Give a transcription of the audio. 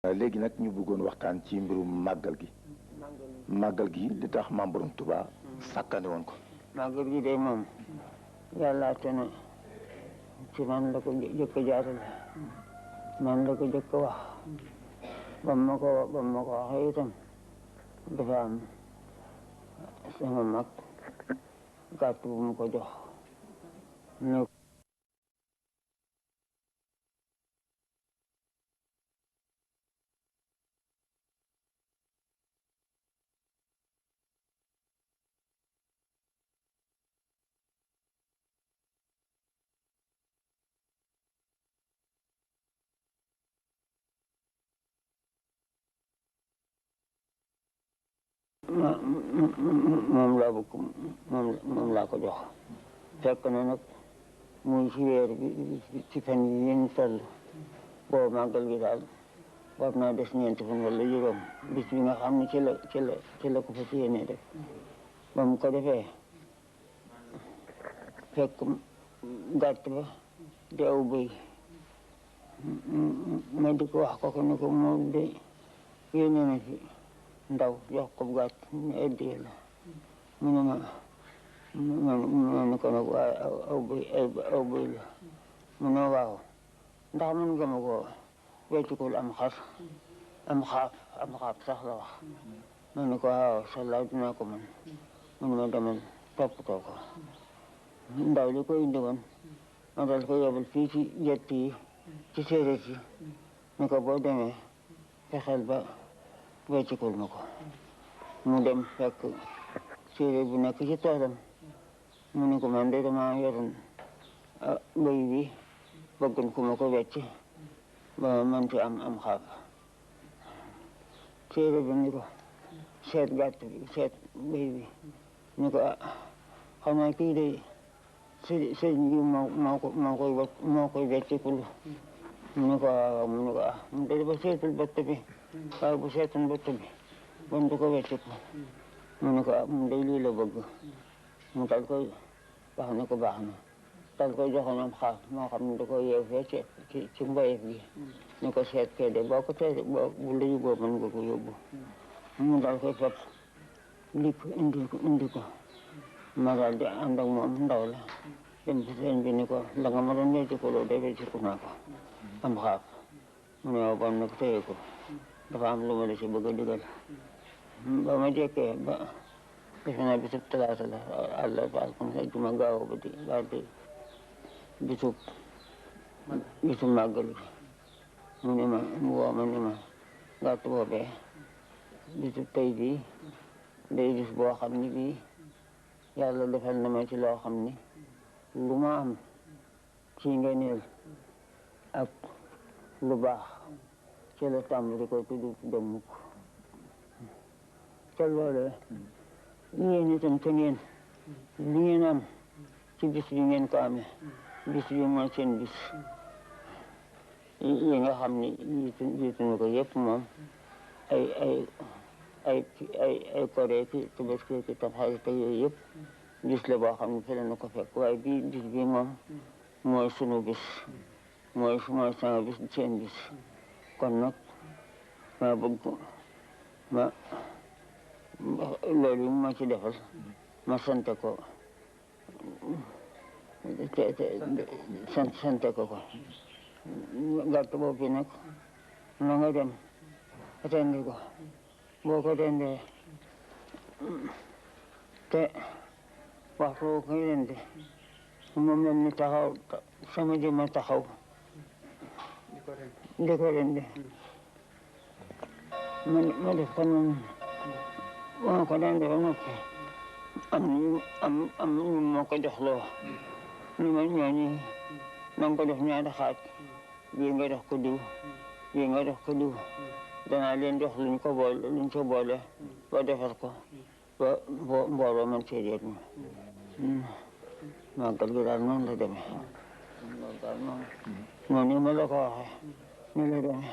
léegi nag ñu bëggoon waxtaan ci mbirum màggal gi. màggal gi li tax Maam Borom Touba sàkkane woon ko. màggal gi de moom yàlla te ne ci man la ko jëkk a jaarale man la ko jëkk a wax ba ma ko waxee itam dafa am sama mag gàtt bu mu ko jox ne moom laa bëgg moom laa ko jox fekk na nag muy ci weer bi ci fan yi yéen toll boobu màggal gi daal war naa des ñeenti fan wala juróom bis bi nga xam ne ci la ko fas yéene def ba mu ko defee fekk gàtt ba di aw bëy ma di ko wax ko ne ko moom de yéene na fi ndaw jox ko gàtt ñu addiyee la mu ne ma ne ko nag waaye aw bëy la mu ne waaw ndax mën nga ma ko weccikul am xar am xaaf sax la wax ma ne ko waaw sallaaw dinaa ko mën mu ne ma demal toppatoo ko ndaw li ko indi woon ma dal ko yóbbul fii ci jett yi ci séeréer yi ne ko boo demee fexeel ba weccikul ma ko mu dem fekk séeréer bu nekk ci toolam mu ne ko man de dama yoroon bëy bi bëggoon ku ma ko wecc ba man ci am xaaf séeréer bi ni ko seet gàtt bi seet bëy bi ni ko xanaa kii de sëñ bi moo koy weccikul mu ne ko waaw mu ne ko mu de dafa seetul bëtt bi waaye bu seetoon bëtt bi bon du ko wecciku mu ne ko mu day lii la bëgg mu dal koy wax ne ko baax na dal koy joxoon am xaaf moo xam ne da koy yeew fee ci mboyeef gi ni ko seet kee de boo ko tee bu la yóbboo mën nga ko yóbbu mu dal koy fab lik indi ko ma daal di ànd ak moom ndaw la dem ci sëñ bi ni ko la nga ma doon weccikuloo de wecciku naa ko am xaaf mu ne waaw bon nag téye ko dafa am lu ma la ci bëgg a digal ba ma jekkee ba defe naa bisub talaata la àllarba alxames ajjuma gaaw ba di bisub màggal gi mu ne ma mu woo ma ni ma gàtt boobee bisub tey bii day bis boo xam ni bii yàlla defal na ma ci loo xam ni lu ma am ci ngëneel ak lu baax ci la tàmbali ko tudd dem mukk te loolee yéen itam te ngeen li ngeen am ci bis bi ngeen ko amee bis bi mooy seen bis yi nga xam ni jiituñu ko yëpp moom ay koree ki tabaski ki tamxarit te yooyu yëpp bis la boo xam ne fi la na ko fekk waaye bii bis bi moom mooy sunu bis mooy sama bis seen bis kon nag ma bëgg loolu yi ma ci defal ma sante ko sante ko gàtt boobu nag na nga dem rendi ko boo ko rendee te waxtu boo koy rendi moom la ni taxaw sama jëma taxaw di ko rendi ma def ko noonu boo ko rendi ba noppi am ñu moo ko jox loo ñu ma ñooñu na nga ko def ñaari xaaj bii nga jox ko diw bii nga jox ko diw danaa leen jox luñ ko boole ba defar ko ba mbooloo man see jeet mi màggal gi daal noonu la demee noonu ma la ko waxee ni la demee